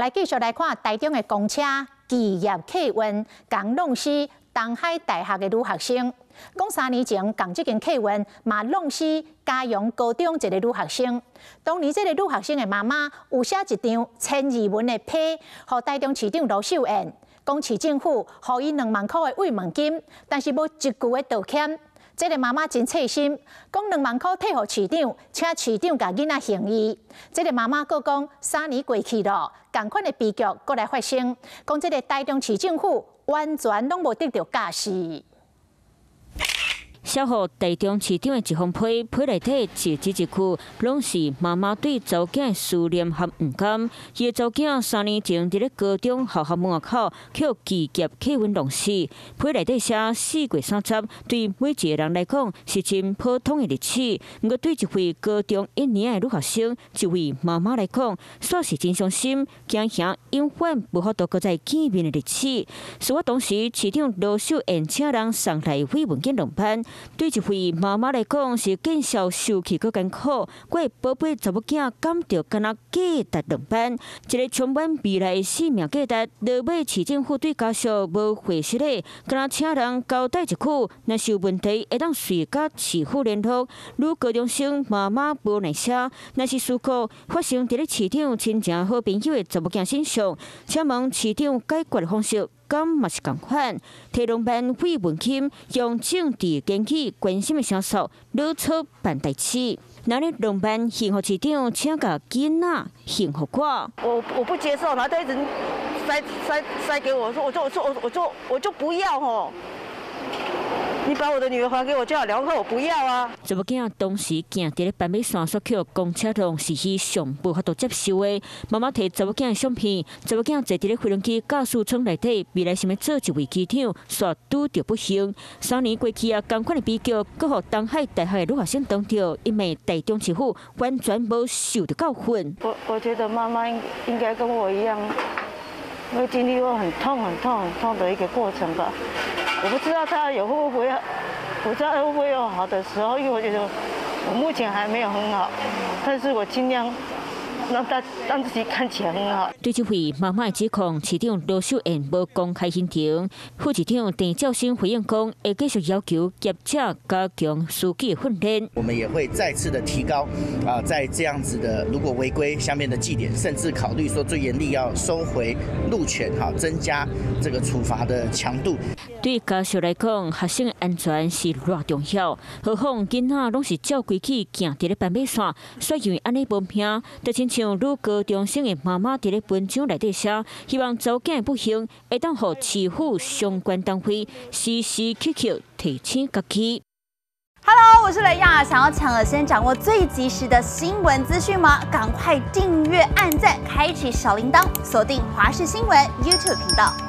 來繼續來看台中的公車拒業客運，共弄死東海大學的女學生。講3年前，仝這間客運嘛弄死嘉陽高中一个女學生。當年這个女學生的媽媽有寫一張1200文的批，予台中市長盧秀燕，講市政府予伊2萬箍的慰問金，但是無一句的道歉。這个媽媽真細心，講2萬箍退予市長，請市長共囡仔還伊。這个媽媽閣講，三年過去了，仝款的悲劇閣來發生，講這个台中市政府完全攏無得著教示。寫予台中市長的一封批，批內底一字一句，攏是媽媽對查某囝的思念和毋甘。伊的查某囝3年前佇咧高中學校門口，予拒業客運弄死。批內底寫4月30，對每一个人來講是真普通的日子。毋過對一位高中一年的女學生，一位媽媽來講，煞是真傷心，驚嚇永遠無法度閣再見面的日子。事發當時，市長盧秀燕請人送來慰問金2萬。對一位媽媽來講，是見笑受氣閣艱苦。我的寶貝查某囝敢著敢若價值2萬，一个充滿未來的生命價值，落尾市政府對家屬無回失禮，敢若請人交代一句，若是有問題，會當隨佮市府聯絡。女高中生媽媽無奈寫，若是事故發生佇咧市長親情好朋友的查某囝身上，請問市長解決的方式敢嘛是仝款？提2萬慰問金，用政治言語關心的聲索，老粗辦代誌。那你2萬還予市長，請共囡仔還予我。我不接受，然後他一直塞塞塞給我，說我就我說我我就我就不要吼。你把我的女兒還給我就好，2萬塊我不要啊！查某囝當時行佇咧斑馬線，煞予公車撞，是伊上無法度接受的。媽媽提查某囝的相片，查某囝坐佇咧飛輪機駕駛艙內底，未來想欲做一位機長，煞拄著不幸。三年過去啊，仝款的悲劇，閣予東海大學的女學生當著，因為台中市府完全無受著教訓。我覺得媽媽應該跟我一樣，會經歷過很痛、很痛、很痛的一個過程吧。我不知道他有會不會，不知道會不會有好的時候，因為我覺得我目前還沒有很好，但是我盡量讓他讓自己看起來很好。對這位媽媽的指控，市長盧秀燕無公開刑庭，副市長鄭照生回應講，會繼續要求業者加強司機的訓練。我們也會再次的提高啊，在這樣子的如果違規下面的記點，甚至考慮說最嚴厲要收回路權，哈，增加這個處罰的強度。對家屬來講，學生的安全是偌重要。何況囡仔攏是照規矩行佇咧斑馬線，煞因為按呢無命，就親像女高中生的媽媽佇咧文章內底寫，希望查某囝的不幸會當予市府相關單位時時刻刻提醒家己。 Hello，我是雷亞，想要搶先掌握最及時的新聞資訊嗎？趕快訂閱、按讚、開啟小鈴鐺，鎖定華視新聞 YouTube 頻道。